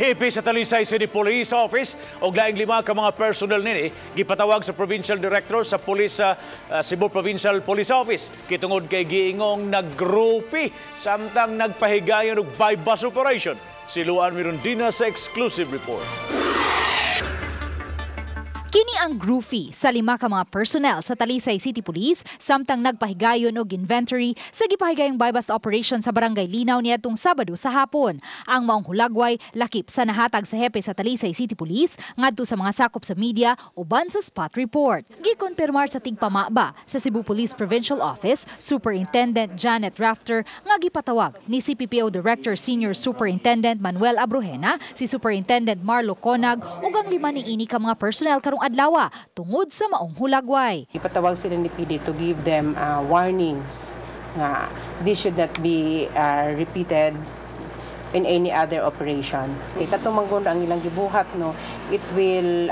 Hepe sa Talisay City Police Office og laing lima ka mga personnel nini gipatawag sa Provincial Director sa Police sa Cebu Provincial Police Office kitungod kay giingong naggroupie samtang nagpahigayon og buy-bust operation. Si Luan Mirundina sa exclusive report. Kini ang groupie sa lima ka mga personnel sa Talisay City Police samtang nagpahigayon og inventory sa gipahigayong buy-bust operation sa Barangay Linaw niadtong Sabado sa hapon. Ang maong hulagway lakip sa nahatag sa hepe sa Talisay City Police ngadto sa mga sakop sa media uban sa spot report. Gikonfirmar sa tigpamaba sa Cebu Police Provincial Office, Superintendent Janet Rafter, nga gipatawag ni CPPO Director Senior Superintendent Manuel Abrogena si Superintendent Marlo Conag ug ang lima niini ka mga personnel karong adlaw tungod sa maong hulagway. Ipatawag sila ni PD to give them warnings nga this should not be repeated in any other operation. Kay katong man ang ilang gibuhat, no, it will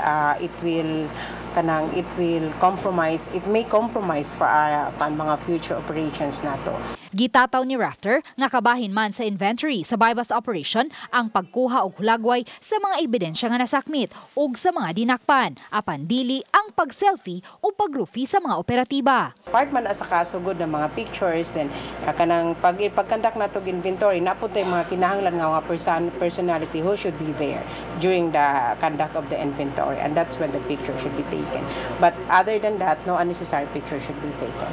kanang it will compromise, it may compromise pa mga future operations nato. Gitataw ni Rafter nga kabahin man sa inventory sa buy-bust operation ang pagkuha og hulagway sa mga ebidensya nga nasakmit ug sa mga dinakpan, apan dili ang pag-selfie o pag-groupie sa mga operatiba. Part man sa kasugod ng mga pictures, then kanang pag-conduct nato inventory, naa pud mga kinahanglan nga mga personality who should be there during the conduct of the inventory, and that's when the picture should be taken. But other than that, no unnecessary picture should be taken.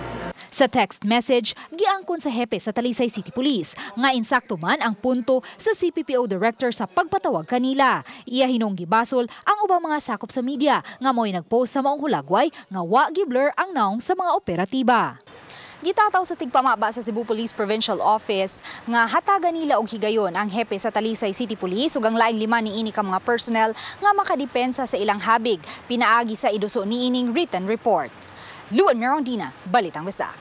Sa text message, giangkon sa hepe sa Talisay City Police nga insakto man ang punto sa CPPO Director sa pagpatawag kanila. Iya hinong gibasol ang ubang mga sakop sa media nga mo'y nagpost sa maong hulagway nga wa giblur ang naong sa mga operatiba. Gitataw sa tigpamaba sa Cebu Police Provincial Office nga hatagan nila og higayon ang hepe sa Talisay City Police ug ang laing lima niini ka mga personnel nga makadepensa sa ilang habig pinaagi sa iduso niining written report. Luan Merondina, Balitang Bisdak.